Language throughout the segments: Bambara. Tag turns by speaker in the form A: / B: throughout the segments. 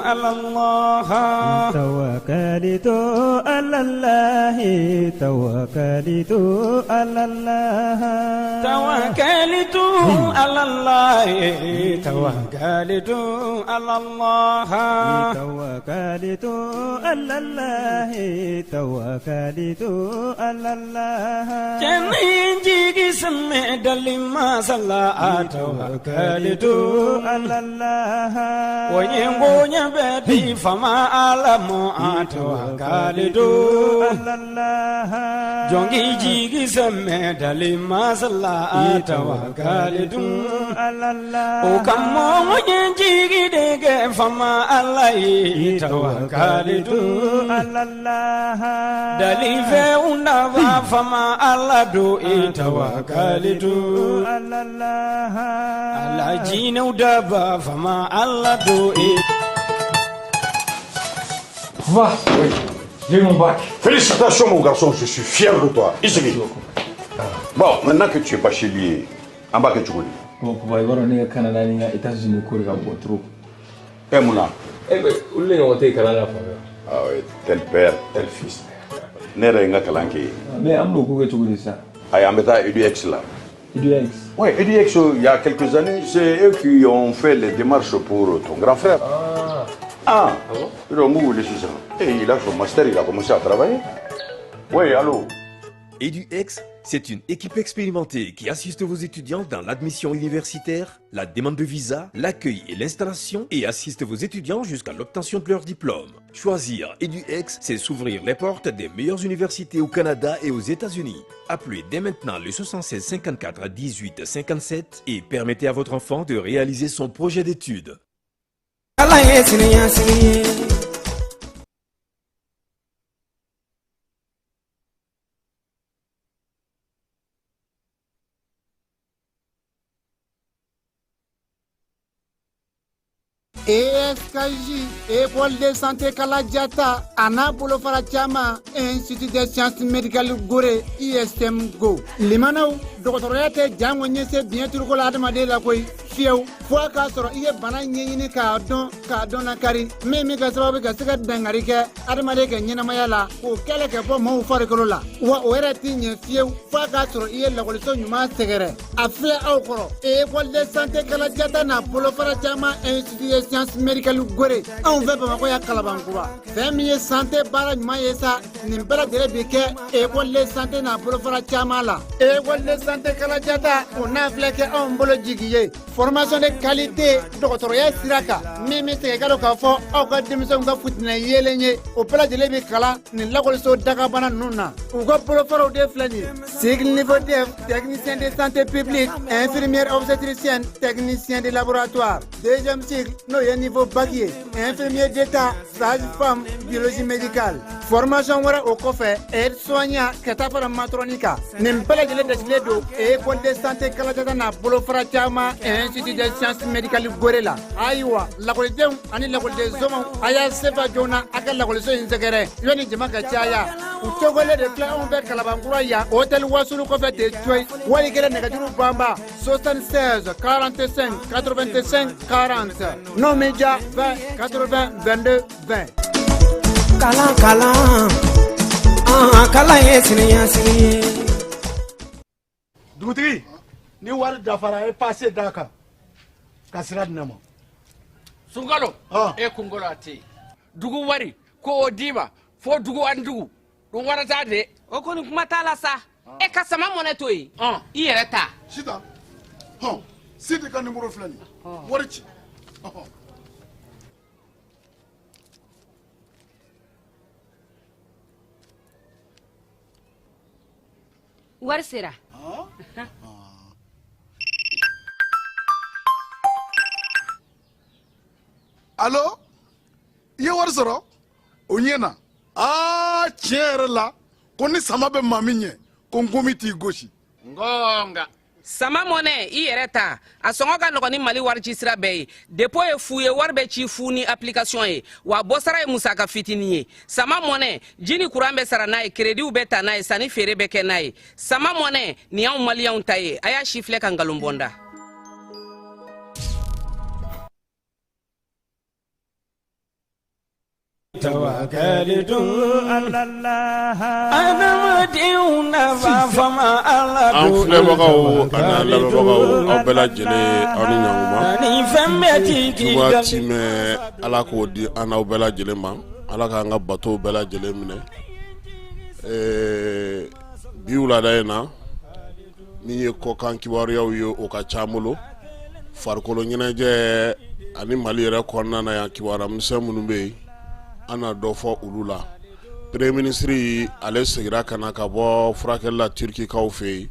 A: على الله.
B: توكلت على الله، توكلت على الله.
A: توكلت على الله، توكلت على الله.
B: توكلت على الله، توكلت على الله.
A: Jigi sɛmɛ dali masala, tawakalitu
B: على الله.
A: O ye bonya bɛ di fama ala mɔ, tawakalitu
B: على الله.
A: Jɔnki jigi sɛmɛ dali masala, tawakalitu
B: على الله.
A: O ka mɔgɔ ye jigi de kɛ fama ala ye, tawakalitu
B: على الله.
A: Dalifɛ undaba fama ala do e, tawakalitu
B: على الله.
A: Ala jinɛw daba fama ala do e.
C: Va.
D: Oui.
C: J'ai eu mon bac.
D: Félicitations, mon garçon, je suis fier de toi. Ici. Bon, maintenant que tu es bachelier, en bas que tu connais.
C: Bon, papa, i b'a dɔn ne ka Canada ni n ka États-Unis ko de ka bon trop.
D: Eh, Mouna.
C: Eh, mais olu de ɲɔgɔn tɛ kalan na fan bɛɛ.
D: Ah oui, tel père, tel fils. Ne yɛrɛ ye n ka kalan kɛ yen.
C: Mais an bɛn'o ko kɛ cogo di sisan?
D: Ayi, an bɛ taa EDUX la.
C: EDUX.
D: Oui, EDUX, il y a quelques années, c'est eux qui ont fait les démarches pour ton grand frère.
C: Ah.
D: Ah,
C: Ah bon.
D: Ils ont wele sisan. Et il a son master, il a commencé à travailler. Oui, allô.
E: EduX, c'est une équipe expérimentée qui assiste vos étudiants dans l'admission universitaire, la demande de visa, l'accueil et l'installation et assiste vos étudiants jusqu'à l'obtention de leur diplôme. Choisir EduX, c'est s'ouvrir les portes des meilleures universités au Canada et aux États-Unis. Appelez dès maintenant le 76 54 18 57 et permettez à votre enfant de réaliser son projet d'études.
A: Ala ye siniɲɛsigi ye.
F: ESKJ, École de santé Kalajata, a n'a bolofara caman, Institut des sciences médicales Gore, ISM Go. Limanaw, dɔgɔtɔrɔya tɛ jango ɲɛse biɲɛ turuko la adamaden la koyi fiyewu, fo a k'a sɔrɔ i ye bana ɲɛɲini k'a dɔn, k'a dɔn lakari min bɛ kɛ sababu ka se ka dangari kɛ adamaden ka ɲɛnamaya la, k'o kɛlɛ kɛ bɔ maaw farikolo la. Wa o yɛrɛ t'i ɲɛ fiyewu fo a k'a sɔrɔ i ye lakɔliso ɲuman sɛgɛrɛ. A filɛ aw kɔrɔ, École de santé Kalajata n'a bolofara caman, Institut des sciences médicales Gore, anw fɛ Bamakɔ ya Kalabankura. Fɛn min ye santé baara ɲuman ye sa, nin bɛɛ lajɛlen bi kɛ École de santé n'a bolofara caman la. École de santé Kalajata, o n'a filɛ kɛ anw bolo jigi ye formation de qualité dɔgɔtɔrɔya sira kan, min bɛ segin ka dɔn k'a fɔ aw ka denmisɛnw ka futinɛ yeelen ye, o bɛɛ lajɛlen bɛ kalan nin lakɔliso dagabana ninnu na. U ka bolofaraw de filɛ nin ye: cycle niveau DEF, technicien de santé publique, infirmière obstétricienne, technicien de laboratoire; deuxième cycle, n'o ye niveau bac ye, infirmier d'état, sage femme, biologie médicale. Formation wɛrɛ o kɔfɛ, aide soignant, ka taa fara matron kan. Nin bɛɛ lajɛlen dasigilen don École de santé Kalajata n'a bolofara caman, Institut des sciences médicales Gore la. Ayiwa, lakɔlidenw ani lakɔliden somaw, a y'a sefa joona a ka lakɔliso in sɛgɛrɛ yanni jama ka caya. U tɔgɔlen de filɛ anw fɛ Kalabankura yan, hôtel Wasulu kɔfɛ ten coyi. Wali kɛlɛ nɛgɛjuru banba 76 45 85 40, n'o mi ja 20 80 22 20.
A: Kalan, kalan, an kalan ye siniɲɛsigi ye.
G: Dugutigi, ni wari dafara, e passe d'a kan ka sira di ne ma.
H: Sunkalo.
G: Ah.
H: E kunkolo a tɛ yen, dugu wari ko o d'i ma fo dugu ani dugu ɗum warata de.
I: O kɔni kuma t'a la sa, e ka sama mɔnɛ to yen, i yɛrɛ ta.
G: Sitan hɔn, Sidi ka nimoro filɛ nin ye, wari ci ɔhɔn.
I: Wari sera.
G: Alo, i ye wari sɔrɔ o ɲɛ na. Aa, tiɲɛ yɛrɛ la, ko ni sama bɛ maa min ɲɛ, ko nkomi t'i gosi.
H: Ngonga.
I: Sama mɔnɛ, i yɛrɛ ta, a sɔngɔ ka nɔgɔn ni Mali wari ci sira bɛɛ ye. Dépôt ye fu ye, wari bɛ ci fu ni application ye, wa bɔsara ye musaka fitinin ye. Sama mɔnɛ, ji ni kuran bɛ sara n'a ye, créditw bɛ ta n'a ye, sanni feere bɛ kɛ n'a ye. Sama mɔnɛ nin y'anw maliyɛnw ta ye. A y'a si filɛ ka nkalon bɔ n da.
A: Tawakalitu adamadenw nafa fama Ala
J: An filɛbagaw ani lamɛnbagaw, aw bɛɛ lajɛlen aw ni ɲankuma.
A: Ni fɛn bɛɛ t'i k'i
J: Juguya timɛ Ala k'o di an n'aw bɛɛ lajɛlen ma, Ala k'an ka batow bɛɛ lajɛlen minɛ. Ee bi wulada in na, min ye kɔkan kibaruyaw ye o ka ca an bolo, farikolo ɲɛnajɛ ani Mali yɛrɛ kɔnɔna na yan kibaruya misɛn minnu bɛ yen, an na dɔ fɔ olu la. Premier ministre ale seginna ka na ka bɔ furakɛli la Turquikaw fɛ yen,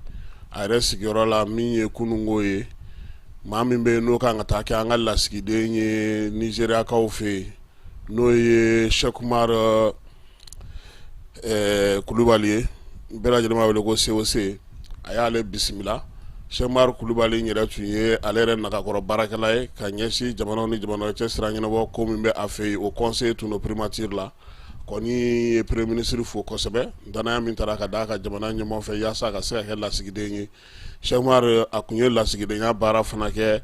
J: a yɛrɛ sigiyɔrɔ la min ye kununko ye, maa min bɛ yen n'o kan ka taa kɛ an ka lasigiden ye Nizeriyakaw fɛ yen, n'o ye Cheikh Umar Kulubali ye, bɛɛ lajɛlen b'a wele ko COC, a y'ale bisimila. Cheikh Umar Kulubali yɛrɛ tun ye ale yɛrɛ nagakɔrɔ baarakɛla ye ka ɲɛsin jamanaw ni jamana cɛ sira ɲɛnabɔ ko min bɛ a fɛ yen, o conseiller tun don primature la. Kɔni ye premier ministre fo kosɛbɛ, danaya min taara ka d'a ka jamana ɲɛmɔgɔ fɛ yaasa ka se ka kɛ lasigiden ye. Cheikh Umar a tun ye lasigidenya baara fana kɛ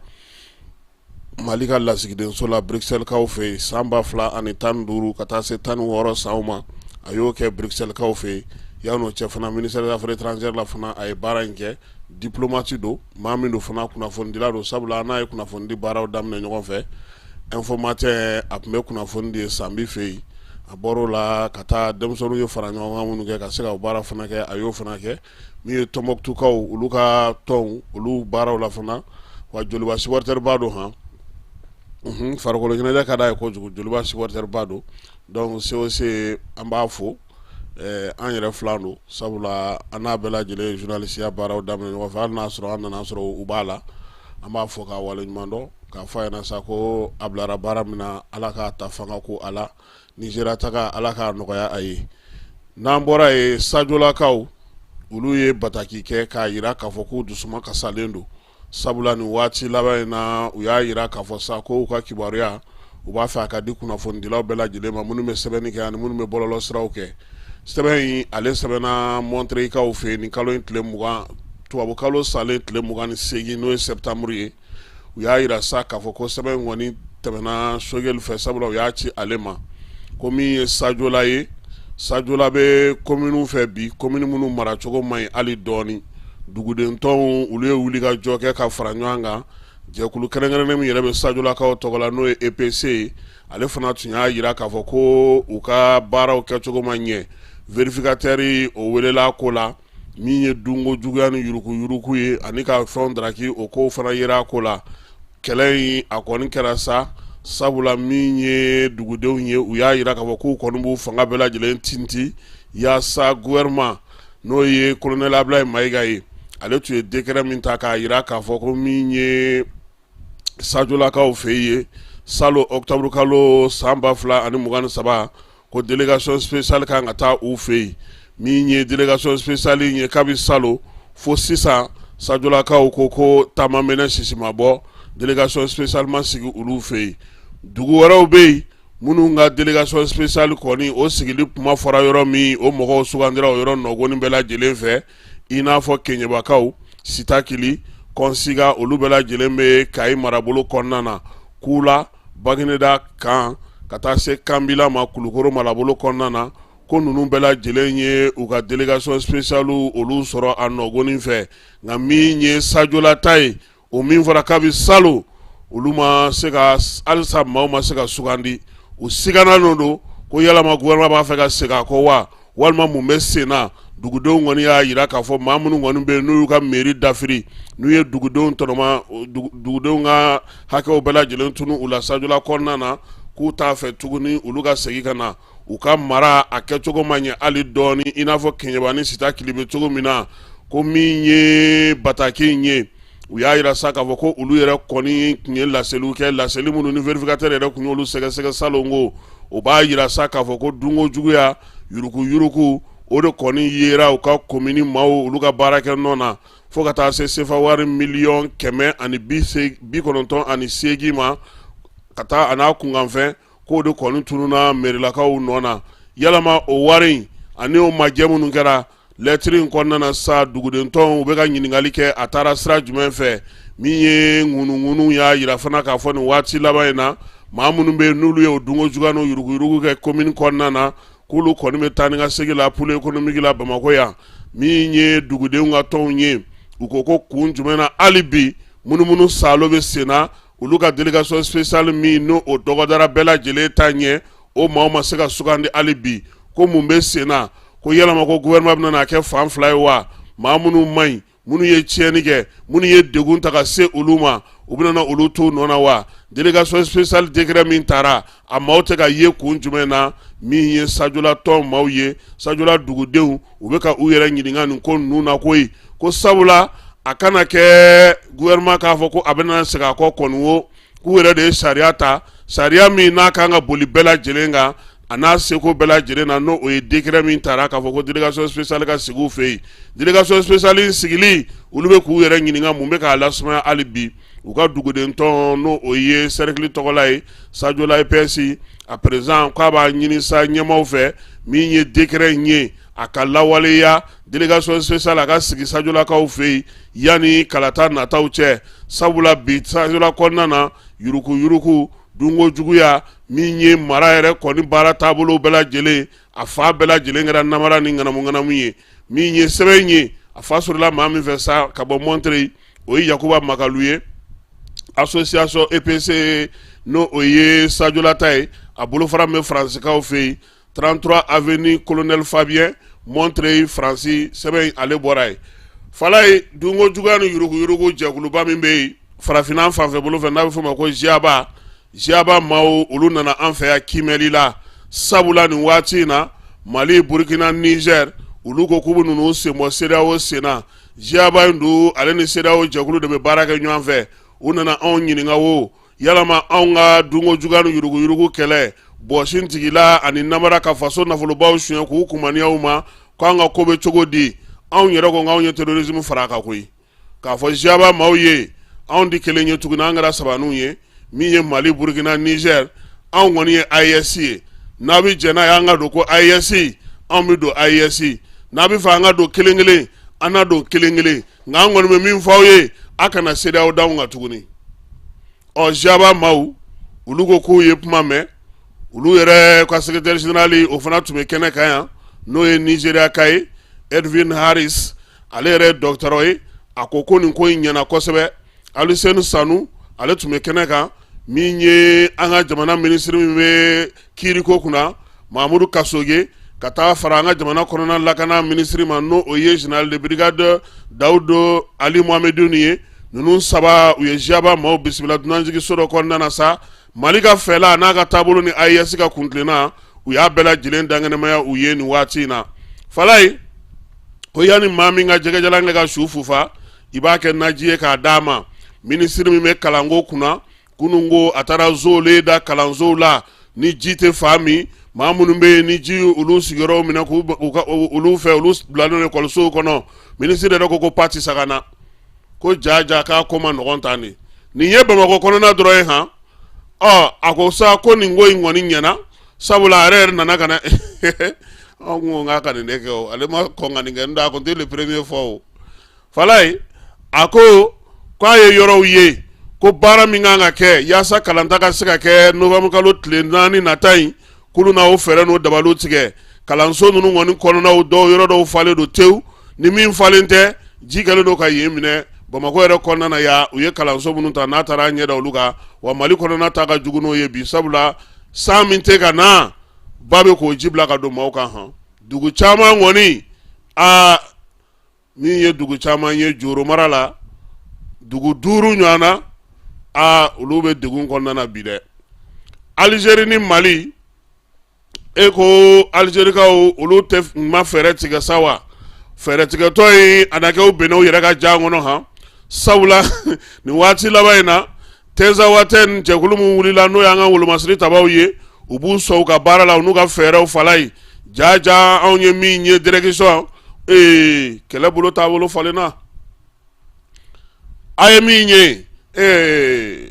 J: Mali ka lasigidenso la Bruxelleskaw fɛ yen san 2015 ka taa se 16 sanw ma, a y'o kɛ Bruxelleskaw fɛ yen. Yan'o cɛ fana ministère des affaires étrangères la fana a ye baara in kɛ. Diplomate don, maa min don fana kunnafonidila don, sabula n'a ye kunnafonidi baaraw daminɛ ɲɔgɔn fɛ Info Matin, a tun bɛ kunnafoni di Sanbi fɛ yen. A bɔr'o la ka taa denmisɛnninw ye fara ɲɔgɔn kan minnu kɛ ka se ka baara fana kɛ, a y'o fana kɛ. Min ye Tɔnbɔkutukaw olu ka tɔnw olu baaraw la fana, wa Joliba supporter ba don han, unhun, farikolo ɲɛnajɛ ka d'a ye kojugu, Joliba supporter ba don. Donc COC an b'a fo, an yɛrɛ filan don, sabula an n'a bɛɛ lajɛlen ye journaliste baaraw daminɛ ɲɔgɔn fɛ, hali n'a sɔrɔ an nana sɔrɔ u b'a la. An b'a fɔ k'a waleɲuman dɔn, k'a fɔ a ɲɛna sa ko a bilara baara min na, Ala k'a ta fanga ko a la. Nizeriya taga Ala k'a nɔgɔya a ye. N'an bɔra yen, Sajolakaw olu ye bataki kɛ k'a jira k'a fɔ k'u dusuma kasalen don, sabula nin waati laban in na u y'a jira k'a fɔ sa ko u ka kibaruya u b'a fɛ a ka di kunnafonidilaw bɛɛ lajɛlen ma, minnu bɛ sɛbɛnni kɛ ani minnu bɛ bɔlɔlɔ siraw kɛ. Sɛbɛn in ale sɛbɛnna Montreuilkaw fɛ nin kalo in tile 20, tubabu kalo salen tile 28, n'o ye septembre ye. U y'a jira sa k'a fɔ ko sɛbɛn in kɔni tɛmɛna Choguel fɛ, sabula u y'a ci ale ma ko min ye Sajola ye. Sajola bɛ kominiw fɛ bi, komini minnu maracogo man ɲi hali dɔɔnin. Duguden tɔnw olu ye wulikajɔ kɛ ka fara ɲɔgɔn kan. Jɛkulu kɛrɛnkɛrɛnnen min yɛrɛ bɛ Sajolakaw tɔgɔ la, n'o ye EPC ye, ale fana tun y'a jira k'a fɔ ko u ka baaraw kɛcogo ma ɲɛ. Vérificateur o welela ko la, min ye dunko juguya ni yuruguyurugu ye ani ka fɛnw daraki, o kow fana yera a ko la. Kɛlɛ in a kɔni kɛra sa, sabula min ye dugudenw ye, u y'a jira k'a fɔ k'u kɔni b'u fanga bɛɛ lajɛlen tinti yaasa gouvernement, n'o ye colonel Ablaye Mayiga ye, ale tun ye décret min ta k'a jira k'a fɔ ko min ye Sajolakaw fɛ yen salon octobre kalo san 2023, ko délégation spéciale kan ka taa u fɛ yen. Min ye délégation spéciale in ye, kabi salon fo sisan, Sajolakaw ko taama mɛnɛ sisi ma bɔ, délégation spéciale ma sigi olu fɛ yen. Dugu wɛrɛw bɛ yen minnu ka délégation spéciale kɔni o sigili kuma fɔra yɔrɔ min, o mɔgɔw sugandira o yɔrɔ nɔgɔnin bɛɛ lajɛlen fɛ, i n'a fɔ Keɲebakaw, Sitakili, Kɔnsiga, olu bɛɛ lajɛlen bɛ Kayi marabolo kɔnɔna na, Kula, Bagineda kan ka taa se Kanbila ma Kulukoro marabolo kɔnɔna na, ko ninnu bɛɛ lajɛlen ye u ka délégation spéciale olu sɔrɔ a nɔgɔnin fɛ. Nka min ye Sajola ta ye, o min fɔra kabi salon, olu ma se ka halisa maaw ma se ka sugandi. U sigana don ko yalama gouvernement b'a fɛ ka segin a kɔ wa, walima mun bɛ sen na. Dugudenw kɔni y'a jira k'a fɔ maa minnu kɔni bɛ yen n'u y'u ka mairie dafiri, n'u ye dugudenw tɔnɔma, dugudenw ka hakɛw bɛɛ lajɛlen tunu u la Sajola kɔnɔna na, k'u t'a fɛ tuguni olu ka segin ka na u ka mara a kɛcogo ma ɲɛ hali dɔɔnin, i n'a fɔ Keɲeba ni Sitakili bɛ cogo min na. Ko min ye bataki in ye, u y'a jira sa k'a fɔ ko olu yɛrɛ kɔni tun ye laseliw kɛ, laseli minnu ni vérificateur yɛrɛ tun y'olu sɛgɛsɛgɛ salon, ko o b'a jira sa k'a fɔ ko dunko juguya, yuruguyurugu, o de kɔni yera u ka komini maaw olu ka baarakɛ nɔ na, fo ka taa se sefa wari miliyɔn 198 ma ka taa a n'a kunkanfɛn, k'o de kɔni tununna mɛrilakaw nɔ na. Yalama o wari in ani o majɛ minnu kɛra lɛtiri in kɔnɔna na sa, dugudentɔnw u bɛ ka ɲininkali kɛ a taara sira jumɛn fɛ. Min ye ŋunuŋunu y'a jira fana k'a fɔ nin waati laban in na, Maa minnu bɛ yen n'olu ye o dunko juguya n'o yuruguyurugu kɛ commune kɔnɔna na, k'olu kɔni bɛ taa ni ka segin la pôle économique la Bamakɔ yan. Min ye dugudenw ka tɔnw ye, u ko ko kun jumɛn na hali bi munumunu saalo bɛ sen na? Olu ka délégation spéciale min n'o o dɔgɔdara bɛɛ lajɛlen ta ɲɛ, o maaw ma se ka sugandi hali bi. Ko mun bɛ sen na? Ko yalama ko gouvernement bɛna n'a kɛ fan fila ye wa? Maa minnu man ɲi, minnu ye tiɲɛni kɛ, minnu ye degun ta ka se olu ma, u bɛna olu to nɔ na wa? Délégation spéciale décret min taara, a maaw tɛ ka ye kun jumɛn na? Min ye Sajola tɔn maaw ye, Sajola dugudenw, u bɛ ka u yɛrɛ ɲininka nin ko ninnu na koyi, ko sabula a kana kɛ gouvernement k'a fɔ ko a bɛna segin a kɔ kɔni wo, k'u yɛrɛ de ye sariya ta, sariya min n'a kan ka boli bɛɛ lajɛlen kan a n'a seko bɛɛ lajɛlen na, n'o o ye décret min tara k'a fɔ ko délégation spéciale ka sigi u fɛ yen. Délégation spéciale sigili, olu bɛ k'u yɛrɛ ɲininka mun bɛ k'a lasumaya hali bi. U ka duguden tɔn, n'o o ye cercle tɔgɔla ye, Sajola EPS, a président k'a b'a ɲini sa ɲɛmaaw fɛ, min ye décret in ye, a ka lawaleya, délégation spéciale a ka sigi Sajolakaw fɛ yen yanni kalata nataw cɛ, sabula bi Sajola kɔnɔna na, yuruguyurugu, dunko juguya, min ye mara yɛrɛ kɔni baara taabolo bɛɛ lajɛlen, a fa bɛɛ lajɛlen kɛra namara ni ŋanamuŋanamu ye. Min ye sɛbɛn ye, a fa sɔrɔla maa min fɛ sa ka bɔ Montreuil, o ye Yakuba Makalu ye. Association EPC, n'o o ye Sajola ta ye, a bolofara min bɛ Faransikaw fɛ yen, 33 avenue Colonel Fabien, Montreuil, Faransi, sɛbɛn ale bɔra yen. Falaye, dunko juguya ni yuruguyurugu jɛkuluba min bɛ yen farafinna fanfɛ bolo fɛ, n'a bɛ f'o ma ko GIABA, GIABA maaw, olu nana an fɛ yan kiimɛli la, sabula nin waati in na, Mali, Burukina, Niger, olu ko k'u bɛ ninnu senbɔ CEDEAO sen na. GIABA in dun, ale ni CEDEAO jɛkulu de bɛ baara kɛ ɲɔgɔn fɛ. U nana anw ɲininka wo, yalama anw ka dunko juguya ni yuruguyurugu kɛlɛ, bɔsin tigila ani namara ka faso nafolobaw suɲɛ k'u kumaniyaw ma, k'an ka ko bɛ cogo di? Anw yɛrɛ ko k'anw ye terrorisme fara a kan koyi, k'a fɔ GIABA maaw ye, anw tɛ kelen ye tuguni, an kɛra sabaninw ye, min ye Mali, Burukina, Niger. Anw kɔni ye AES ye. N'a bɛ jɛn n'a ye an ka don ko AES, anw bɛ don AES. N'a bɛ fɛ an ka don kelen kelen, an na don kelen kelen, nka an kɔni bɛ min fɔ aw ye, a kana CEDEAO d'anw kan tuguni. Ɔ, GIABA maaw, olu ko k'u ye kuma mɛn. Olu yɛrɛ ka secrétaire général, o fana tun bɛ kɛnɛ kan yan, n'o ye Nigéria ka ye, Edwin Harris, ale yɛrɛ ye dɔgɔtɔrɔ ye. A ko ko nin ko in ɲɛna kosɛbɛ. Aluseni Sanu, ale tun bɛ kɛnɛ kan. Min ye an ka jamana minisiri min bɛ kiiriko kunna, Mamudu Kasoge, ka taa fara an ka jamana kɔnɔna lakana minisiri ma, n'o o ye général de brigade Dawudu Ali Mohamedine ye. Ninnu saba, u ye GIABA maaw bisimila dunanjiginso dɔ kɔnɔna na sa. Mali ka fɛla n'a ka taabolo ni AES ka kuntilenna, u y'a bɛɛ lajɛlen dankɛnɛmaya u ye nin waati in na. Falaye ko yanni maa min ka jɛgɛjalan kɛ ka su fufa, i b'a kɛ naji ye k'a d'a ma. Minisiri min bɛ kalanko kunna, kunun ko a taara zole da kalansow la ni ji tɛ fa min. Maa minnu bɛ yen ni ji olu sigiyɔrɔw minɛ k'u olu fɛ, olu bilalen ekɔlisow kɔnɔ. Minisiri yɛrɛ ko ko pati sagana ko jaja k'a ko ma nɔgɔn tan de. Nin ye Bamakɔ kɔnɔna dɔrɔn ye han. Ɔ, a ko sa ko nin ko in kɔni ɲɛna, sabula a yɛrɛ yɛrɛ nana ka na anw ko k'a ka nin de kɛ o, ale ma kɔn ka nin kɛ, n'o tɛ a kun tɛ le premier fois o. Falaye a ko k'a ye yɔrɔw ye ko baara min kan ka kɛ yaasa kalanta ka se ka kɛ novembre kalo tile 4 nata in, k'olu na o fɛɛrɛ n'o dabaliw tigɛ. Kalanso ninnu kɔni kɔnɔnaw dɔw, yɔrɔ dɔw falen don tewu, ni min falen tɛ, ji kɛlen don ka yen minɛ. Bamakɔ yɛrɛ kɔnɔna na yan, u ye kalanso minnu ta, n'a taara ɲɛ da olu kan. Wa Mali kɔnɔna ta ka jugu n'o ye bi, sabula san min tɛ ka na, ba bɛ k'o ji bila ka don maaw kan han. Dugu caman kɔni, aa, min ye dugu caman ye Joro mara la, dugu 5 ɲɔgɔn na, aa, olu bɛ degun kɔnɔna na bi dɛ. Alizeri ni Mali, e ko Alizerikaw, olu tɛ ma fɛɛrɛ tigɛ sa wa? Fɛɛrɛ tigɛtɔ ye a na kɛ u bɛnna u yɛrɛ ka jan kɔnɔ han, sabula nin waati laban in na, Tinzawatɛn jɛkulu min wulila, n'o y'an ka wolomasiri tabaw ye, u b'u sɔn u ka baara la, u n'u ka fɛɛrɛw. Falaye, jaja anw ye min ye direction, ee, kɛlɛ bolo taabolo falenna. A ye min ye, ee,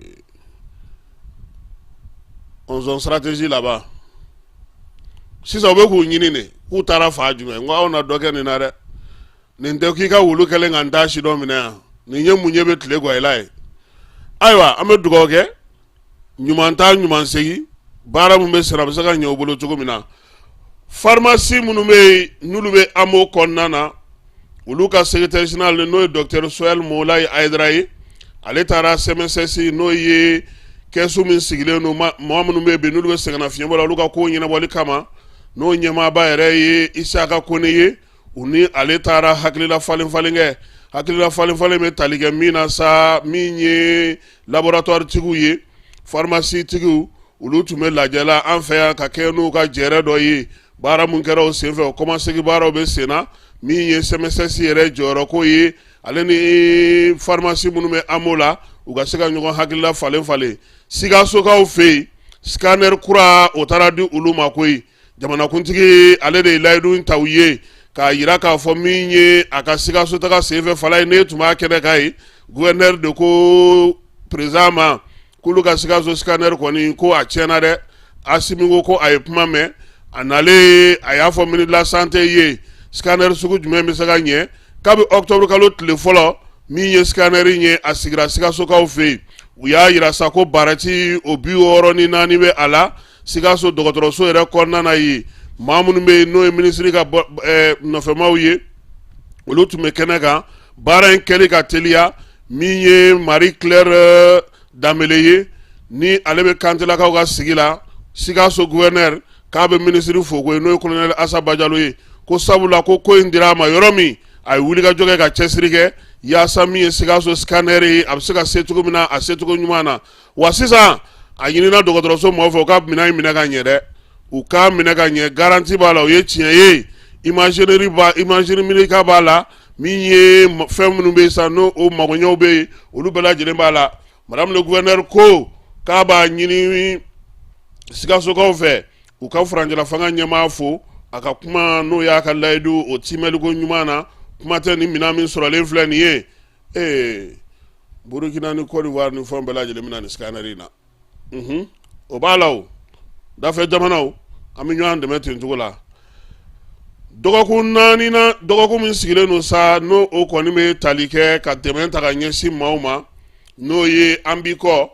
J: on stratégie laban sisan, u bɛ k'u ɲini de k'u taara fa jumɛn. N ko aw na dɔ kɛ nin na dɛ. Nin tɛ k'i ka wulu kɛlen ka n ta si dɔ minɛ yan. Nin ye mun ye bɛ tile gwa i la ye? Ayiwa, an bɛ dugawu kɛ. Ɲuman taa ɲuman segin, baara min bɛ sara a bɛ se ka ɲɛ u bolo cogo min na. Pharmacie minnu bɛ yen n'olu bɛ AMO kɔnɔna na, olu ka secrétaire général n'o ye docteur Soyali Molayi Hayidara ye, ale taara CMSS, n'o ye kɛsu min sigilen don mɔgɔ minnu bɛ yen bi n'olu bɛ sɛgɛnnafiɲɛbɔ la, olu ka ko ɲɛnabɔli kama, n'o ɲɛmaaba yɛrɛ ye Isaka Kone ye. U ni ale taara hakilila falen falen kɛ. Hakilila falen falen bɛ tali kɛ min na sa, min ye laboratoire tigiw ye, pharmacie tigiw, olu tun bɛ lajɛ la an fɛ yan ka kɛ n'u ka jɛrɛ dɔ ye. Baara min kɛra o senfɛ, o kɔmasegin baaraw bɛ sen na. Min ye CMSS yɛrɛ jɔyɔrɔko ye, ale ni pharmacie minnu bɛ AMO la, u ka se ka ɲɔgɔn hakilila falen falen. Sikasokaw fɛ yen, scanner kura o taara di olu ma koyi. Jamanakuntigi ale de ye layidu ta u ye k'a jira k'a fɔ min ye a ka Sikaso taga senfɛ fala ye, ne tun b'a kɛnɛ kan yen. Gouverneur de ko président ma k'olu ka Sikaso scanner kɔni ko a tiɲɛna dɛ. Asimi ko a ye kuma mɛn. A nalen, a y'a fɔ ministre de la santé ye scanner sugu jumɛn bɛ se ka ɲɛ. Kabi octobre kalo tile fɔlɔ, min ye scanner ye, a sigira Sikasokaw fɛ yen. U y'a jira sa ko barati o 64 bɛ a la Sikaso dɔgɔtɔrɔso yɛrɛ kɔnɔna na yen. Maa minnu bɛ yen n'o ye minisiri ka nɔfɛmaw ye, olu tun bɛ kɛnɛ kan. Baara in kɛli ka teliya, min ye Marie Claire Danbele ye, ni ale bɛ Kantelakaw ka sigi la, Sikaso gouverneur, k'a bɛ minisiri fo ko ye, n'o ye colonel Asa Bajalo ye, ko sabula ko in dira a ma yɔrɔ min, a ye wulikajɔ kɛ ka cɛsiri kɛ yaasa min ye Sikaso scanner ye, a bɛ se ka se cogo min na, a secogo ɲuman na. Wa sisan a ɲinina dɔgɔtɔrɔso maaw fɛ, u ka minɛn in minɛ ka ɲɛ dɛ, u k'a minɛ ka ɲɛ. Garantie b'a la, o ye tiɲɛ ye. Imagerie b'a, imagerie médicale b'a la. Min ye fɛn minnu bɛ yen sisan, n'o o magoɲɛw bɛ yen, olu bɛɛ lajɛlen b'a la. Madame le gouverneur ko k'a b'a ɲini Sikasokaw fɛ, u ka furancɛla fanga ɲɛmaa fo a ka kuma, n'o y'a ka layidu o timɛliko ɲuman na. Kuma tɛ ni minɛn min sɔrɔlen filɛ nin ye. Ee, Burukina ni Côte d'Ivoire ni fɛn bɛɛ lajɛlen bɛna nin scanner in na. O b'a la, o dafɛ jamanaw, an bɛ ɲɔgɔn dɛmɛ ten cogo la. Dɔgɔkun 4 na, dɔgɔkun min sigilen don sa, n'o o kɔni bɛ tali kɛ ka dɛmɛ ta ka ɲɛsin maaw ma, n'o ye an bi kɔ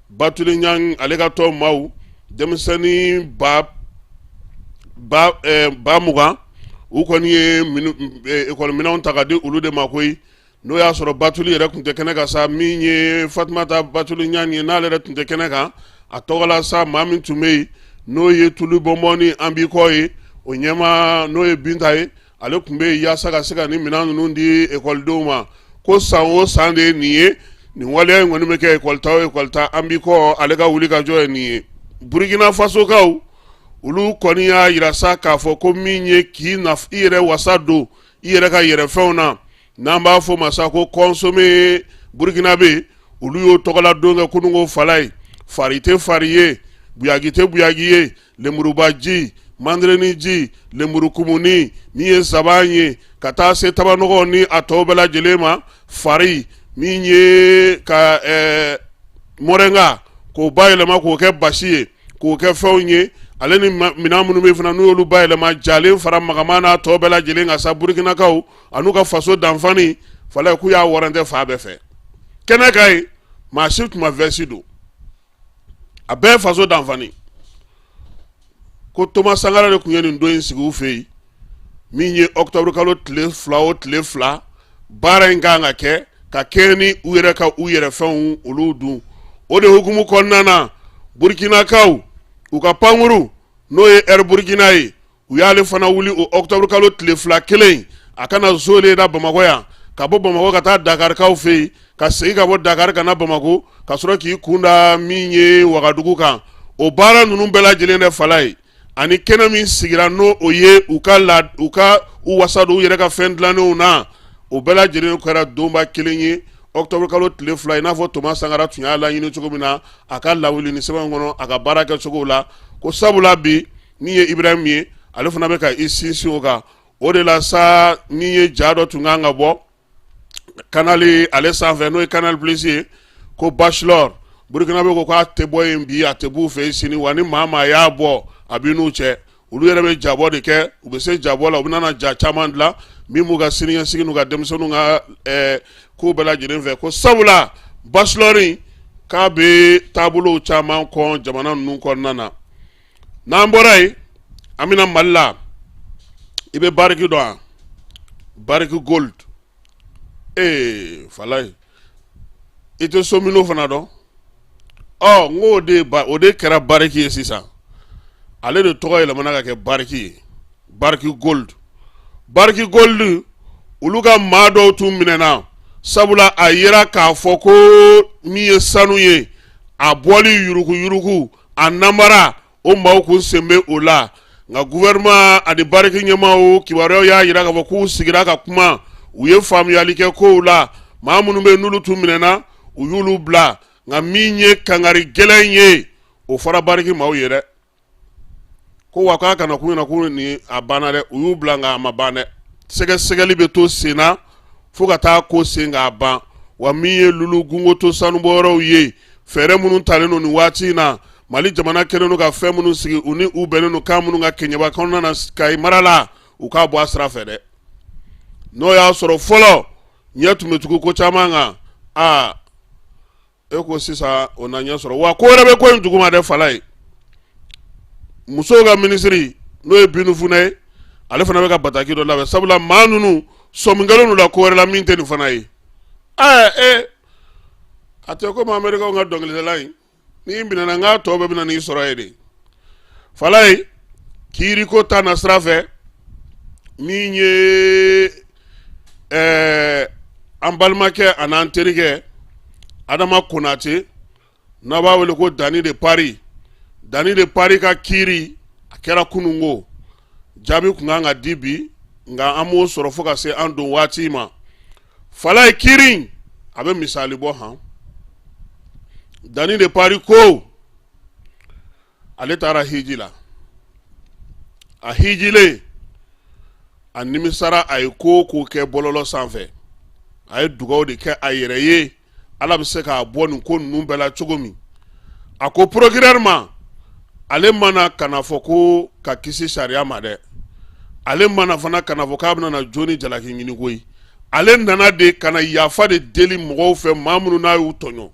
J: Batuli Ɲang ale ka tɔn maaw, denmisɛnnin 20,000, u kɔni ye ekɔli minɛnw ta ka di olu de ma koyi. N'o y'a sɔrɔ Batuli yɛrɛ tun tɛ kɛnɛ kan sa, min ye Fatumata Batuli Ɲang ye, n'ale yɛrɛ tun tɛ kɛnɛ kan a tɔgɔ la sa, maa min tun bɛ yen, n'o ye tulu bɔnbɔn ni an b'i kɔ ye, o ɲɛmaa, n'o ye Binta ye, ale tun bɛ yen yaasa ka se ka nin minɛn ninnu di ekɔlidenw ma. Ko san o san de ye nin ye, nin waleya in kɔni bɛ kɛ ekɔli ta o ekɔli ta. An b'i kɔ ale ka wuli ka jɔ ye nin ye. Burukina Fasokaw, olu kɔni y'a jira sa k'a fɔ ko min ye k'i i yɛrɛ wasa don i yɛrɛ ka yɛrɛfɛnw na, n'an b'a fɔ ma sa ko consommer burkinabé, olu y'o tɔgɔla don kɛ kununko fala ye. Fari tɛ fari ye, buyaki tɛ buyaki ye, lemurubaji, mandereni ji, lemurukumuni, min ye zaban ye, ka taa se tabanɔgɔ ni a tɔw bɛɛ lajɛlen ma. Fari min ye ka moringa k'o bayɛlɛma k'o kɛ basi ye, k'o kɛ fɛnw ye, ale ni minɛn minnu bɛ fana, n'u y'olu bayɛlɛma jalen fara magaman n'a tɔ bɛɛ lajɛlen kan sa, Burukinakaw an'u ka faso danfani fala, k'u y'a warantɛ fan bɛɛ fɛ kɛnɛ kan yen. Maa si tun ma veste don, a bɛɛ faso danfani. Ko Thomas Sankara de tun ye nin don in sigi u fɛ yen, min ye octobre kalo tile 2 o tile 2, baara in kan ka kɛ ka kɛ ni u yɛrɛ ka u yɛrɛ fɛnw olu dun. O de hukumu kɔnɔna na, Burukinakaw, u ka pankuru, n'o ye Air Burkina ye, u y'ale fana wuli o octobre kalo tile 2 kelen, a ka na zole da Bamakɔ yan, ka bɔ Bamakɔ ka taa Dakarikaw fɛ yen, ka segin ka bɔ Dakari ka na Bamakɔ, ka sɔrɔ k'i kun da min ye Wagadugu kan. O baara ninnu bɛɛ lajɛlen de fala ye, ani kɛnɛ min sigira, n'o o ye u ka la u ka u wasa don u yɛrɛ ka fɛn dilannenw na, o bɛɛ lajɛlen kɛra donba kelen ye, octobre kalo tile 2, i n'a fɔ Thomas Sankara tun y'a laɲini cogo min na a ka lawuli ni sɛbɛn kɔnɔ, a ka baara kɛcogo la. Ko sabula bi, min ye Ibrahim ye, ale fana bɛ ka i sinsin o kan. O de la sa, min ye ja dɔ tun kan ka bɔ Canal ale sanfɛ, n'o ye Canal Plus ye, ko Bachelor, Burkina bɛ ko k'a tɛ bɔ yen bi, a tɛ b'u fɛ yen sini. Wa ni maa maa y'a bɔ, a b'i n'u cɛ. Olu yɛrɛ bɛ jabɔ de kɛ, u bɛ se jabɔ la, u bɛna ja caman dilan min b'u ka siniɲɛsigi n'u ka denmisɛnninw ka ko bɛɛ lajɛlen fɛ. Ko sabula Bachelor in k'a bɛ taabolow caman kɔn jamana ninnu kɔnɔna na. N'an bɔra yen, an bɛna Mali la. I bɛ Barrick dɔn wa? Barrick Gold. Ee falayi, i tɛ Somino fana dɔn? Ɔ, n ko o de kɛra Barrick ye sisan. Ale de tɔgɔ yɛlɛmana ka kɛ Barrick ye, Barrick Gold. Barrick Gold, olu ka maa dɔw tun minɛna, sabula a yera k'a fɔ ko min ye sanu ye, a bɔli yuruguyurugu, a namara, o maaw kun sen bɛ o la. Nka gouvernement ani Barrick ɲɛmaaw, kibaruyaw y'a jira k'a fɔ k'u sigira ka kuma, u ye faamuyali kɛ kow la. Maa minnu bɛ n'olu tun minɛna, u y'olu bila. Nka min ye kangari gɛlɛn ye, o fɔra Barrick maaw ye dɛ, ko wa k'a kana k'u ɲɛna ko nin a banna dɛ. U y'u bila, nka a ma ban dɛ. Sɛgɛsɛgɛli bɛ to sen na fo ka taa ko sen k'a ban. Wa min ye lulu gungoto sanubɔyɔrɔw ye, fɛɛrɛ minnu talen don nin waati in na, Mali jamana kɛlen don ka fɛn minnu sigi, u ni u bɛnnen don kan minnu ka Kɛɲɛba kɔnɔna na, Kayi mara la, u k'a bɔ a sira fɛ dɛ. N'o y'a sɔrɔ fɔlɔ ɲɛ tun bɛ tugu ko caman kan, aa, e ko sisan o na ɲɛ sɔrɔ. Wa ko wɛrɛ bɛ ko in duguma dɛ, falayi. Musow ka minisiri, n'o ye Binu Funɛ ye, ale fana bɛ ka bataki dɔ labɛn, sabula maa ninnu sɔmi kɛlen don la ko wɛrɛ la min tɛ nin fana ye. Ɛɛ e, a tɛ komi Amerikaw ka dɔnkilidala in, n'i minɛna n k'a tɔ bɛɛ bɛna n'i sɔrɔ yen de. Falayi, kiiriko ta na sira fɛ, min ye an balimakɛ an'an terikɛ Adama Konate, n'a b'a wele ko Dani de Paris, Dani de Paris ka kiiri a kɛra kununko, jaabi tun kan ka di bi, nka an m'o sɔrɔ fo ka se an don waati ma. Falayi, kiiri a bɛ misali bɔ han. Dani de Paris ko ale taara hiji la, a hijilen, a nimisara, a ye ko o ko kɛ bɔlɔlɔ sanfɛ, a ye dugaw de kɛ a yɛrɛ ye, Ala bɛ se k'a bɔ nin ko ninnu bɛɛ la cogo min. A ko procureur ma, ale ma na ka na fɔ ko ka kisi sariya ma dɛ, ale ma na fana ka na fɔ k'a bɛna na jo ni jalaki ɲini koyi. Ale nana de ka na yafa de deli mɔgɔw fɛ, maa minnu n'a y'u tɔɲɔ.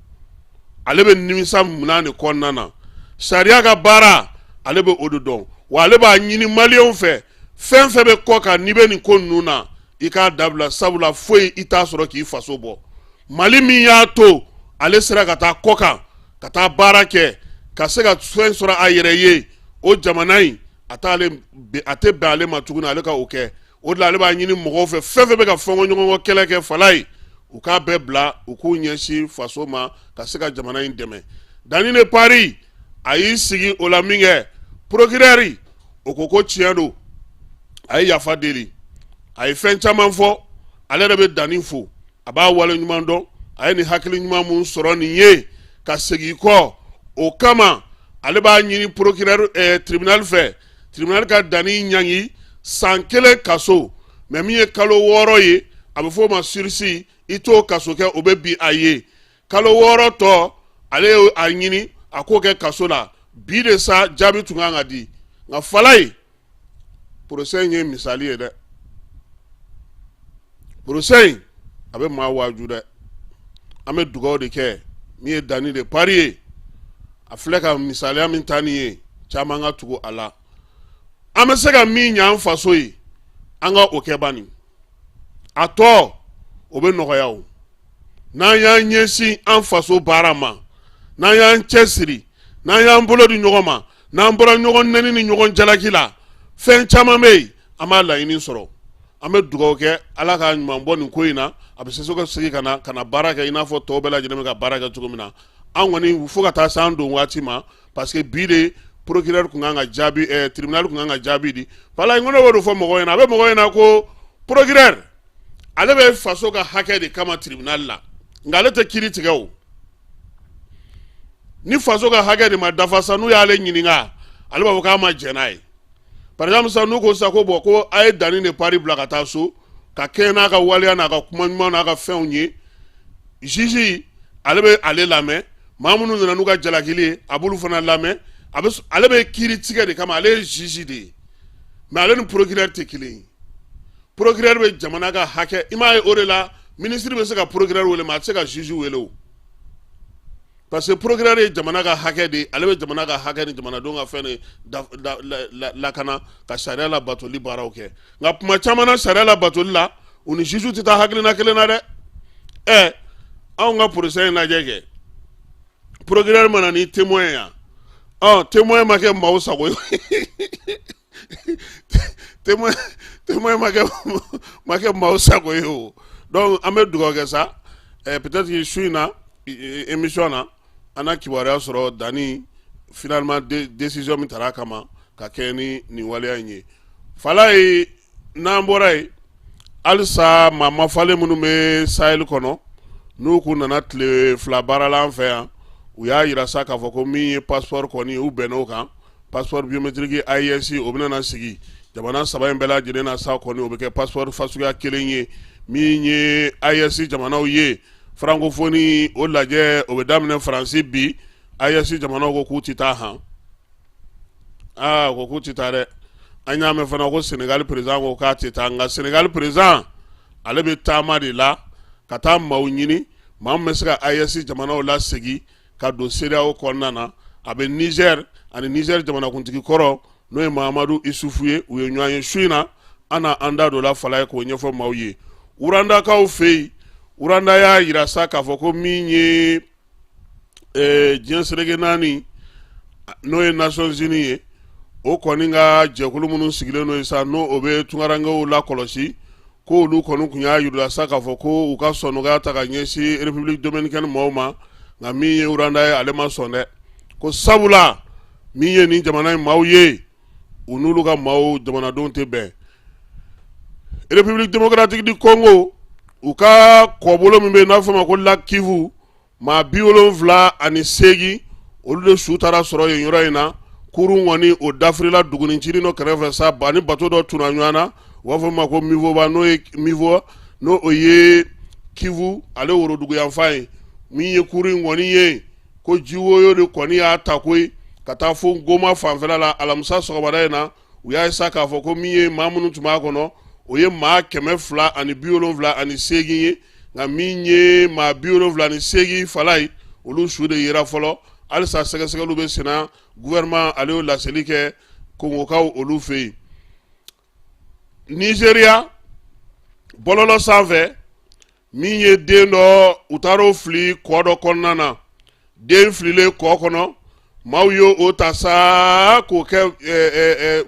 J: Ale bɛ nimisa minɛn de kɔnɔna na, sariya ka baara, ale bɛ o de dɔn. Wa ale b'a ɲini maliyɛnw fɛ, fɛn fɛn bɛ kɔ kan, n'i bɛ nin ko ninnu na, i k'a dabila, sabula foyi i t'a sɔrɔ k'i faso bɔ. Mali min y'a to ale sera ka taa kɔ kan ka taa baara kɛ, ka se ka fɛn sɔrɔ a yɛrɛ ye, o jamana in a tɛ bɛn ale ma tuguni ale ka o kɛ. O de la ale b'a ɲini mɔgɔw fɛ, fɛn fɛn bɛ ka fɔnkɔɲɔgɔnkɔ kɛlɛ kɛ, falayi, u k'a bɛɛ bila, u k'u ɲɛsin faso ma ka se ka jamana in dɛmɛ. Dani de Paris a y'i sigi o la min kɛ, procureur o ko ko tiɲɛ don, a ye yafa deli, a ye fɛn caman fɔ. Ale yɛrɛ bɛ Dani fo, a b'a wale ɲuman dɔn, a ye nin hakili ɲuman mun sɔrɔ nin ye ka segin kɔ. O kama ale b'a ɲini procureur tribunal fɛ, tribunal ka Dani ɲangi san 1 kaso, mais min ye kalo 6 ye, a bɛ fɔ o ma sursis, i t'o kaso kɛ, o bɛ bin a ye. Kalo 6 tɔ, ale ye a ɲini a k'o kɛ kaso la. Bi de sa jaabi tun kan ka di. Nka falayi, procès in ye misali ye dɛ. Procès in a bɛ maa waaju dɛ. An bɛ dugaw de kɛ min ye Dani de Paris ye, a filɛ ka misaliya min ta nin ye, caman ka tugu a la. An bɛ se ka min ɲɛ an faso ye, an ka o kɛ bani, a tɔ o bɛ nɔgɔya. O n'an y'an ɲɛsin an faso baara ma, n'an y'an cɛsiri, n'an y'an bolo di ɲɔgɔn ma, n'an bɔra ɲɔgɔn nɛni ni ɲɔgɔn jalaki la, fɛn caman bɛ yen, an b'a laɲini sɔrɔ. An bɛ dugawu kɛ, Ala ka ɲuman bɔ nin ko in na, a bɛ se ka segin ka na baara kɛ i n'a fɔ tɔw bɛɛ lajɛlen bɛ ka baara kɛ cogo min na. An kɔni, fo ka taa se an don waati ma, parce que bi de procureur tun kan ka jaabi, tribunal tun kan ka jaabi di. Falayi, n ko ne b'o de fɔ mɔgɔw ɲɛna, a bɛ mɔgɔw ɲɛna ko procureur ale bɛ faso ka hakɛ de kama tribunal la, nka ale tɛ kiiri tigɛ. O ni faso ka hakɛ de ma dafa sa, n'u y'ale ɲininka, ale b'a fɔ k'a ma jɛn n'a ye. Par exemple sisan, n'u ko sisan ko bon, ko a ye Dani de Paris bila ka taa so ka kɛɲɛ n'a ka waleya n'a ka kuma ɲuman n'a ka fɛnw ye, juge ale bɛ ale lamɛn, maa minnu nana n'u ka jalakili ye, a b'olu fana lamɛn. A bɛ ale bɛ kiiri tigɛ de kama, ale ye juge de ye, mais ale ni procureur tɛ kelen ye. Procureur bɛ jamana ka hakɛ, i m'a ye, o de la ministre bɛ se ka procureur wele, mais a tɛ se ka juge wele. O Parce que procureur ye jamana ka hakɛ de ye, ale bɛ jamana ka hakɛ ni jamanadenw ka fɛn de lakana, ka sariya labatoli baaraw kɛ. Nka tuma caman na, sariya labatoli la, u ni juge tɛ taa hakilina kelen na dɛ. Ɛ, anw ka procès in lajɛ kɛ, procureur mana ni témoin yan, ɔ témoin ma kɛ maaw sago ye, témoin ma kɛ maaw sago ye o. Donc an bɛ dugawu kɛ sa, peut-être que su in na, émission na, an na kibaruya sɔrɔ danni finalement décision min tara a kama ka kɛ ni nin waleya in ye. Falaye, n'an bɔra yen halisa, maa mafalen minnu bɛ Sahel kɔnɔ, n'u kun nana tile 2 baara la an fɛ yan, u y'a yira sa k'a fɔ ko min ye passeport kɔni, u bɛnn'o kan, passeport biométrique AES, o bɛna na sigi jamana saba in bɛɛ lajɛlen na sa kɔni. O bɛ kɛ passeport fasuguya kelen ye min ye AES jamanaw ye. Francophonie o lajɛ, o bɛ daminɛ Faransi bi. AES jamanaw ko k'u tɛ taa han. Aa, ko k'u tɛ taa dɛ. An y'a mɛn fana ko Sénégal président ko k'a tɛ taa, nka Sénégal président, ale bɛ taama de la ka taa maaw ɲini, maa min bɛ se ka AES jamanaw lasegin ka don CEDEAO kɔnɔna na. A bɛ Niger ani Niger jamanakuntigi kɔrɔ, n'o ye Mahamadu Isufu ye, u ye ɲɔgɔn ye su in na. An na an da don la, Falaye, k'o ɲɛfɔ maaw ye. Rwandakaw fɛ yen, Rwanda y'a yira sa k'a fɔ ko min ye diɲɛ seleke naani, n'o ye Nations Unies ye, o kɔni ka jɛkulu minnu sigilen n'o ye sa, n'o o bɛ tunkarankew lakɔlɔsi, ko olu kɔni tun y'a yirala sa k'a fɔ ko u ka sɔnɔgɔya ta ka ɲɛsin République dominicaine maaw ma. Nka min ye Rwanda ye, ale ma sɔn dɛ, ko sabula min ye nin jamana in maaw ye, u n'olu ka maaw jamanadenw tɛ bɛn. République démocratique du Congo, u ka kɔbolo min bɛ yen n'a fɔ ma ko lac Kivu, maa 78, olu de su taara sɔrɔ yen yɔrɔ in na. Kurun kɔni, o dafirila dugunicinin dɔ kɛrɛfɛ sa, ani bato dɔ tunna ɲɔgɔn na, u b'a fɔ ma ko Minvoba, n'o ye Minvoba, n'o o ye Kivu ale woroduguyanfan ye. Min ye kurun in kɔni ye, ko jiwoyo de kɔni y'a ta koyi ka taa fo Goma fanfɛla la alamisa sɔgɔmada in na. U y'a ye sa k'a fɔ ko min ye maa minnu tun b'a kɔnɔ, o ye maa 278 ye. Nka min ye maa 78, Falaye, olu su de yera fɔlɔ. Halisa sɛgɛsɛgɛliw bɛ senna. Gouvernement, ale y'o laseli kɛ Kongokaw olu fɛ yen. Nizeriya, bɔlɔlɔ sanfɛ, min ye den dɔ, u taar'o fili kɔ dɔ kɔnɔna na. Den fililen kɔ kɔnɔ, maaw ye o ta sa k'o kɛ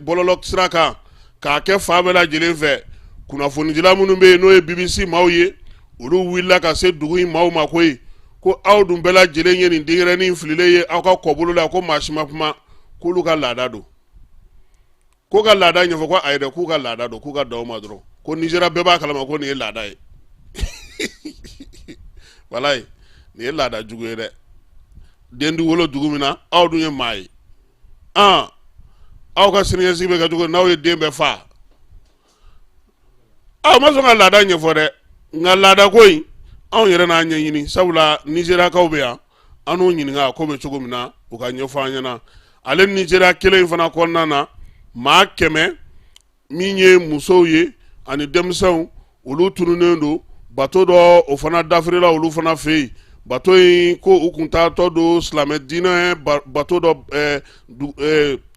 J: bɔlɔlɔ sira kan, k'a kɛ fan bɛɛ lajɛlen fɛ. Kunnafonidila minnu bɛ yen, n'o ye BBC maaw ye, olu wulila ka se dugu in maaw ma koyi, ko aw dun bɛɛ lajɛlen ye nin denyɛrɛnin fililen ye aw ka kɔbolo la, ko maa si ma kuma, k'olu ka laada don. Ko ka laada ɲɛfɔ, ko ayi dɛ, k'u ka laada don, k'u ka dan o ma dɔrɔn, ko Nizeriya bɛɛ b'a kalama ko nin ye laada ye. Walayi, nin ye laada jugu ye dɛ. Den di wolo dugu min na, aw dun ye maa ye, an aw ka siniɲɛsigi bɛ kɛ cogo n'aw ye den bɛɛ fa? Aw ma sɔn ka laada ɲɛfɔ dɛ. Nka laada ko in, anw yɛrɛ n'a ɲɛɲini, sabula Nizeriyakaw bɛ yan, an n'u ɲininka ko bɛ cogo min na, u ka ɲɛfɔ an ɲɛna. Ale Nizeriya kelen in fana kɔnɔna na, maa 100 min ye musow ye ani denmisɛnw, olu tununnen don. Bato dɔ, o fana dafirila olu fana fɛ yen. Bato in, ko u kun taatɔ don silamɛ diinɛ bato dɔ,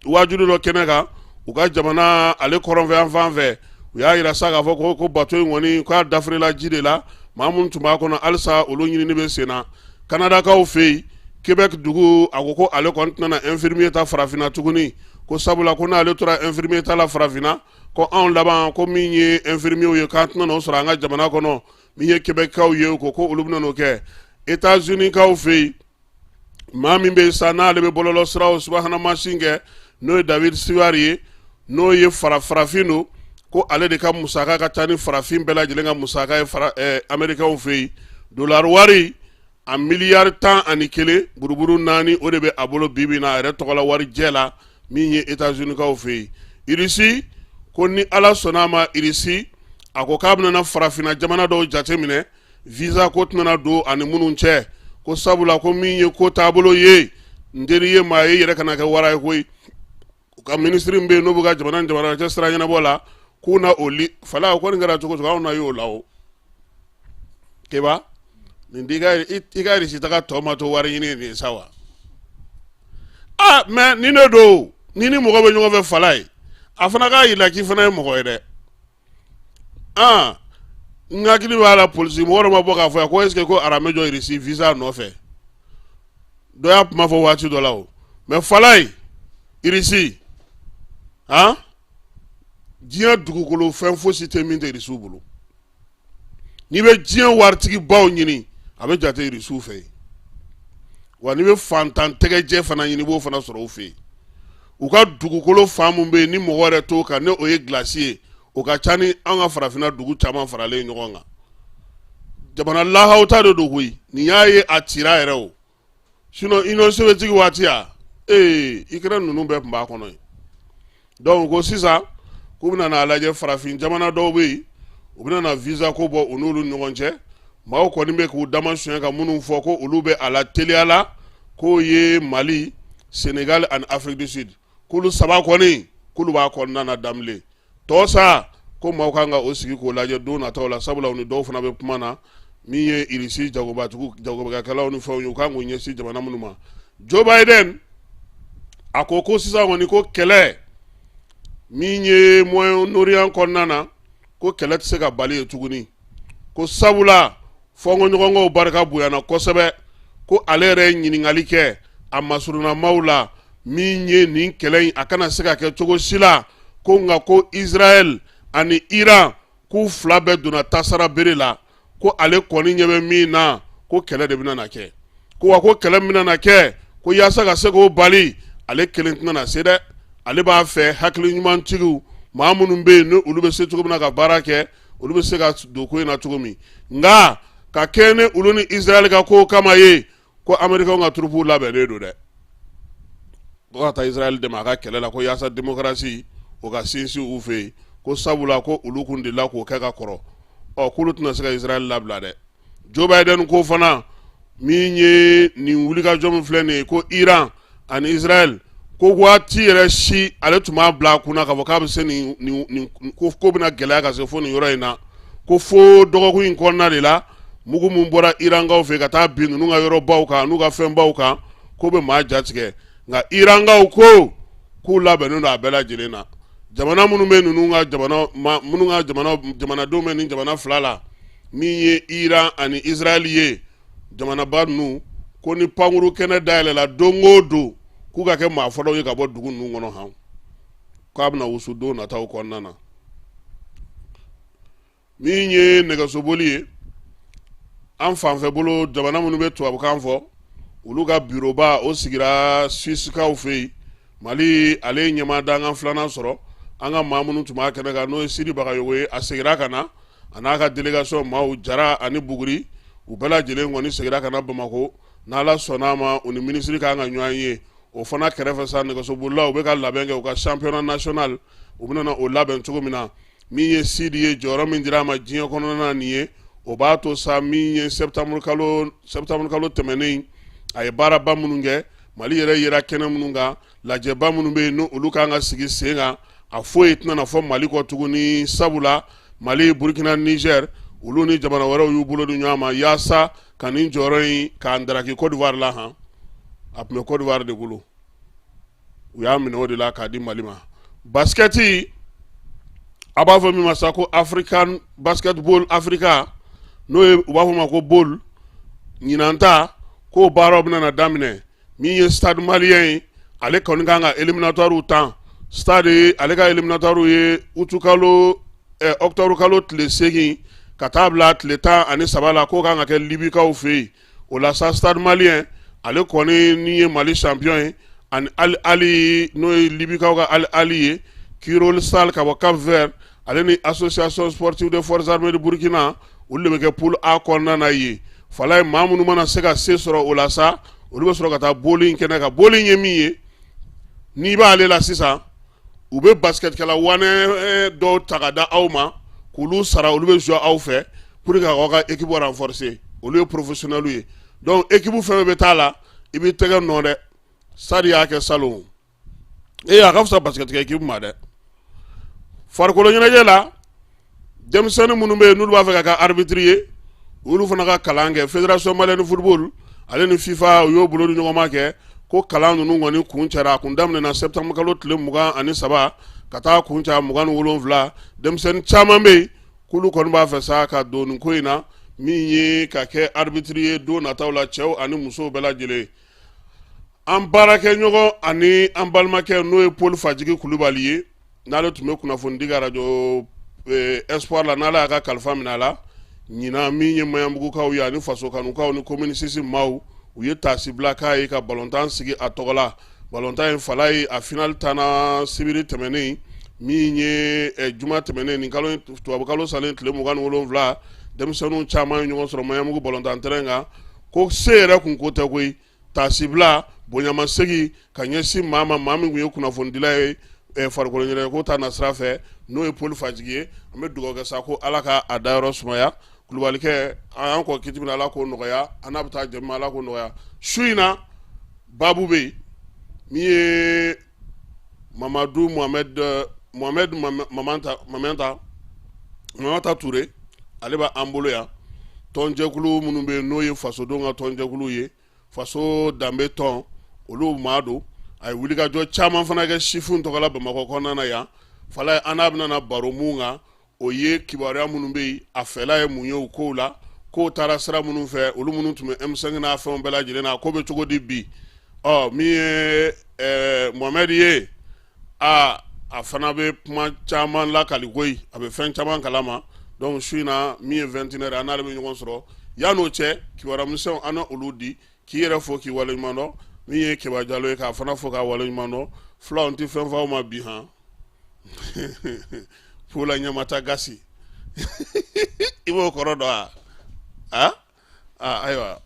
J: waajuli dɔ kɛnɛ kan u ka jamana ale kɔrɔnfɛ yan fan fɛ. U y'a yira sa k'a fɔ ko bato in kɔni, k'a dafirila ji de la. Maa minnu tun b'a kɔnɔ, halisa olu ɲinini bɛ sen na. Kanadakaw fɛ yen, Québec dugu, a ko ko ale kɔni tɛna na infirmier ta farafinna tuguni, ko sabula ko n'ale tora infirmier ta la farafinna, ko anw laban ko min ye infirmier ye, k'an tɛna n'o sɔrɔ an ka jamana kɔnɔ. Min ye Québeckaw ye, ko olu bɛna n'o kɛ. États-Unis kaw fɛ yen, maa min bɛ sa n'ale bɛ bɔlɔlɔ siraw subahana mansin kɛ, n'o ye David Siwari ye, n'o ye farafin don, ko ale de ka musaka ka ca ni farafin bɛɛ lajɛlen ka musaka ye fara Américains fɛ yen. Dolari wari a miliyari 11 buruburu 4, o de bɛ a bolo bi bi na, a yɛrɛ tɔgɔla wari jɛ la, min ye États-Unis kaw fɛ yen. Irisi ko ni Ala sɔnna a ma, Irisi a ko k'a bɛna farafinna jamana dɔw jateminɛ, visa ko tɛna don ani minnu cɛ, ko sabula ko min ye ko taabolo ye, n teri ye maa ye, yɛrɛ kana kɛ wara ye koyi. U ka minisiri min bɛ yen, n'o bɛ ka jamana ni jamana cɛ sira ɲɛnabɔ la, k'u na o li fala. O kɔni kɛra cogo cogo, anw na y'o la o. Keba, Nin i ka Irisi taga tɔ ma to wari ɲini nin sa wa? Aa, mais nin de don, ni ni mɔgɔ bɛ ɲɔgɔn fɛ, Falaye, a fana k'a yira k'i fana ye mɔgɔ ye dɛ. Aa, n hakili b'a la, polisi mɔgɔ dɔ ma bɔ k'a fɔ yan ko est ce que ko arame jɔ Irisi visa nɔfɛ. Dɔ y'a kuma fɔ waati dɔ la o. Mais Falaye, Irisi, han, diɲɛ dugukolo fɛn fosi tɛ min tɛ Irisiw bolo. N'i bɛ diɲɛ waritigibaw ɲini, a bɛ jate Irisiw fɛ yen. Wa n'i bɛ fantan tɛgɛjɛ fana ɲini, i b'o fana sɔrɔ u fɛ yen. U ka dugukolo fan min bɛ yen ni mɔgɔ yɛrɛ t'o kan, ni o ye gilasi ye, o ka ca ni an ka farafinna dugu caman faralen ɲɔgɔn kan. Jamana lahawuta de don koyi. Nin y'a ye a cira yɛrɛ o. Sinon Union soviétique waati ya, ee, Ukraine ninnu bɛɛ tun b'a kɔnɔ yen. Donc ko sisan k'u bɛna n'a lajɛ, farafin jamana dɔw bɛ yen, u bɛna na visa ko bɔ u n'olu ni ɲɔgɔn cɛ. Maaw kɔni bɛ k'u dama suɲɛ ka minnu fɔ ko olu bɛ a la teliya la, k'o ye Mali, Sénégal ani Afrique du Sud, k'olu saba kɔni, k'olu b'a kɔnɔna na daminɛ tɔ sa, ko maaw kan ka o sigi k'o lajɛ don nataw la, sabula u ni dɔw fana bɛ kuma na min ye Irisi jagobatigiw, jagobakɛlaw ni fɛnw ye, u kan k'u ɲɛsin jamana minnu ma. Joe Biden a ko ko sisan kɔni, ko kɛlɛ min ye Moyen-Orient kɔnɔna na, ko kɛlɛ tɛ se ka bali yen tuguni, ko sabula fɔnkɔɲɔgɔnkɔw barika bonyana kosɛbɛ. Ko ale yɛrɛ ye ɲininkali kɛ a masurunnamaw la min ye nin kɛlɛ in, a kana se ka kɛ cogo si la, ko nka ko Israël ani Iran, k'u fila bɛɛ donna tasara bere la, ko ale kɔni ɲɛ bɛ min na, ko kɛlɛ de bɛna na kɛ, ko wa ko kɛlɛ min bɛna na kɛ, ko yaasa ka se k'o bali, ale kelen tɛna na se dɛ. Ale b'a fɛ hakili ɲumantigiw, maa minnu bɛ yen, ni olu bɛ se cogo min na ka baara kɛ, olu bɛ se ka don ko in na cogo min. Nka ka kɛ ni olu ni Israël ka ko kama ye, ko Américains ka troupew labɛnnen don dɛ, ko ka taa Israël dɛmɛ a ka kɛlɛ la, ko yaasa démocratie o ka sinsin u fɛ yen, ko sabula ko olu kun delila k'o kɛ ka kɔrɔ. Ɔ, k'olu tɛna se ka Israël labila dɛ. Joe Biden ko fana min ye nin wulikajɔ min filɛ nin ye, ko Iran ani Israël, ko waati yɛrɛ si ale tun b'a bila a kunna k'a fɔ k'a bɛ se nin ko bɛna gɛlɛya ka se fo nin yɔrɔ in na, ko fo dɔgɔkun in kɔnɔna de la, mugu min bɔra Irankaw fɛ ka taa bin ninnu ka yɔrɔbaw kan n'u ka fɛnbaw kan, k'o bɛ maa jatigɛ. Nka Irankaw ko k'u labɛnnen don a bɛɛ lajɛlen na. Jamana minnu bɛ ninnu ka jamana, minnu ka jamana, jamanadenw bɛ nin jamana fila la, min ye Iran ani Israël ye, jamanaba ninnu, ko ni pankuru kɛnɛ dayɛlɛla don o don, k'u ka kɛ maa fɔlɔw ye ka bɔ dugu ninnu kɔnɔ han, k'a bɛna wusu don nataw kɔnɔna na. Min ye nɛgɛsoboli ye, an fanfɛ bolo, jamana minnu bɛ tubabukan fɔ, olu ka bureauba o sigira Suissekaw fɛ yen. Mali, ale ye ɲɛmaa dankan filanan sɔrɔ. An ka maa minnu tun b'a kɛnɛ kan, n'o ye Sidi Bagayogo ye, a seginna ka na, a n'a ka délégation maaw Jara ani Buguri, u bɛɛ lajɛlen kɔni seginna ka na Bamakɔ. N'Ala sɔnna a ma, u ni minisiri kan ka ɲɔgɔn ye. O fana kɛrɛfɛ sa, nɛgɛsobolilaw bɛ ka labɛn kɛ u ka championnat national, u bɛna o labɛn cogo min na. Min ye Sidi ye, jɔyɔrɔ min dira a ma diɲɛ kɔnɔna na nin ye, o b'a to sa min ye septembre kalo tɛmɛnen, a ye baaraba minnu kɛ, Mali yɛrɛ yera kɛnɛ minnu kan, lajɛba minnu bɛ yen, n'olu kan ka sigi sen kan, a foyi tɛna fɔ Mali kɔ tuguni, sabula Mali, Burkina, Niger, olu ni jamana wɛrɛw y'u bolo di ɲɔgɔn ma yaasa ka nin jɔyɔrɔ in k'an daraki Côte d'Ivoire la han. A tun bɛ Côte d'Ivoire de bolo, u y'a minɛ o de la k'a di Mali ma. Basikɛti, a b'a fɔ min ma sa ko African Basketball Africa, n'o ye u b'a fɔ ma ko BAL, ɲinan ta k'o baaraw bɛna na daminɛ. Min ye Stade Malien ye, ale kɔni kan ka éliminatoires tan. Stade, ale ka éliminatoires ye utukalo, octobre kalo tile 8 ka taa bila tile 13 la, k'o kan ka kɛ Libikaw fɛ yen. O la sa, Stade Malien, ale kɔni ni ye Mali champion ye, ani Al Ahly, n'o ye Libikaw ka Al Ahly ye, Kirol Sal ka bɔ Cap Vert, ale ni Association sportive des forces armées de Burkina, olu de bɛ kɛ poule A kɔnɔna na yen. Falaye, maa minnu mana se ka se sɔrɔ o la sa, olu bɛ sɔrɔ ka taa BAL in kɛnɛ kan. BAL in ye min ye, n'i b'ale la sisan, u bɛ basketkɛla wanɛ dɔw ta ka da aw ma k'olu sara, olu bɛ jouer aw fɛ pour que k'aw ka équipe renforcer. Olu ye professionnels ye. Donc équipe fɛn fɛn bɛ taa la, i b'i tɛgɛ nɔ dɛ. Stade y'a kɛ salon ee, a ka fisa basketkɛ équipe ma dɛ. Farikolo ɲɛnajɛ la, denmisɛnnin minnu bɛ yen n'olu b'a fɛ ka kɛ arbitre ye, Olu fana ka kalan kɛ Fédération malienne de football ale ni FIFA, u y'o bolo di ɲɔgɔn ma kɛ ko kalan ninnu kɔni kuncɛra. A kun daminɛna septembre kalo tile 23 ka taa kuncɛ 27. Denmisɛnnin caman bɛ yen k'olu kɔni b'a fɛ sa ka don nin ko in na, min ye ka kɛ arbitre ye don nataw la, cɛw ani musow bɛɛ lajɛlen. An baarakɛɲɔgɔn ani an balimakɛ, n'o ye Paul Fajigi Kulubali ye, n'ale tun bɛ kunnafonidi kɛ arajo Espoir la, n'ala y'a ka kalifa minɛ a la ɲinan, min ye Maɲanbugukaw ye ani Fasokanukaw ni commune 6 maaw, u ye taasibila k'a ye ka balontan sigi a tɔgɔ la. Balontan in fala ye, a finale tanna sibiri tɛmɛnen, min ye juma tɛmɛnen, nin kalo tubabukalo salen tile 27. Denmisɛnninw caman ye ɲɔgɔn sɔrɔ Maɲanbugu balontan terrain kan, ko se yɛrɛ kun ko tɛ koyi, taasibila bonyamasegin ka ɲɛsin maa ma, maa min tun ye kunnafonidila ye farikolo ɲɛnajɛ ko ta nasira fɛ, n'o ye Paul Fajigi ye. An bɛ dugawu kɛ sa ko Ala ka a dayɔrɔ sumaya. Kulubalikɛ, an y'an kɔ kiti min na, Ala k'o nɔgɔya, an n'a bɛ taa jɛ min, Ala k'o nɔgɔya. Su in na, baabu bɛ yen, min ye Mamadu Mohamed Mohamed Mamanta Mamanta Mamanta Ture, ale b'an bolo yan. Tɔnjɛkulu minnu bɛ yen, n'o ye fasodenw ka tɔnjɛkulu ye, Faso danbe tɔn, olu maa don. A ye wulikajɔ caman fana kɛ sifinw tɔgɔ la Bamakɔ kɔnɔna na yan. Fala, an n'a bɛna baro mun kan, o ye kibaruya minnu bɛ yen, a fɛla ye mun ye o kow la, kow taara sira minnu fɛ, olu minnu tun bɛ M5 n'a fɛnw bɛɛ lajɛlen na, ko bɛ cogo di bi? Ɔ min ye Mohamɛdi ye, aa a fana bɛ kuma caman lakali koyi, a bɛ fɛn caman kalama. Donc su in na, min ye 21 heures, an n'ale bɛ ɲɔgɔn sɔrɔ. Yan'o cɛ, kibaruya misɛnw, an na olu di. K'i yɛrɛ fo k'i waleɲuman dɔn. Min ye Keba Jalo ye, k'a fana fo k'a waleɲuman dɔn. Fulaw, n tɛ fɛn fɔ aw ma bi han. Pula ɲamata gasi, i b'o kɔrɔ dɔn wa? A ayiwa,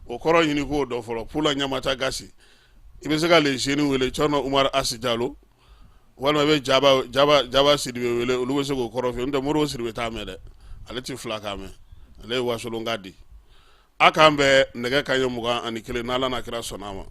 J: o kɔrɔ ɲini k'o dɔn fɔlɔ. Pula ɲamata gasi, i bɛ se ka le jeune wele, Cɔrɔnɔ Umar Asi Jalo, walima i bɛ Jaba Jaba Jaba Sidibe wele, olu bɛ se k'o kɔrɔ f'i ye. N'o tɛ Modibo Sidibe t'a mɛn dɛ, ale tɛ fulakan mɛn, ale ye wasolonka di. A k'an bɛn nɛgɛ kanɲɛ 21, n'Ala n'a kira sɔnna a ma.